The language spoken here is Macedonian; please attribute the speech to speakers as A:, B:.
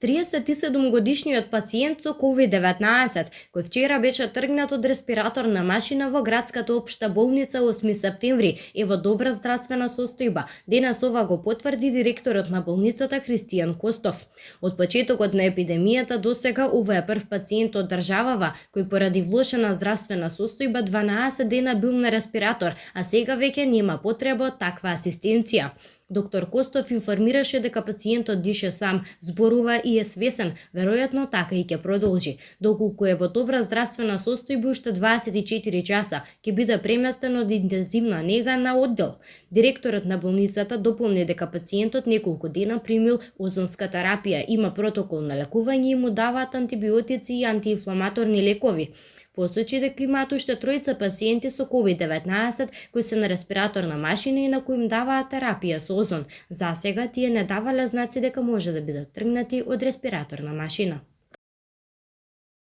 A: 37-годишниот пациент со COVID-19, кој вчера беше тргнат од респираторна машина во градската општа болница 8 септември, е во добра здравствена состојба. Денес ова го потврди директорот на болницата Христијан Костов. Од почетокот на епидемијата досега ова е прв пациент од државава кој поради влошена здравствена состојба 12 дена бил на респиратор, а сега веќе нема потреба од таква асистенција. Доктор Костов информираше дека пациентот дише сам, зборува и е свесен, веројатно така и ќе продолжи. Доколку е во добра здравствена состојба уште 24 часа, ќе биде преместен од интензивна нега на оддел. Директорот на болницата дополни дека пациентот неколку дена примил озонска терапија, има протокол на лекување и му даваат антибиотици и антиинфламаторни лекови. Посочи дека имаат уште тројца пациенти со COVID-19 кои се на респираторна машина и на кои им даваат терапија со озон. Засега тие не давале знаци дека може да бидат тргнати од респираторна машина.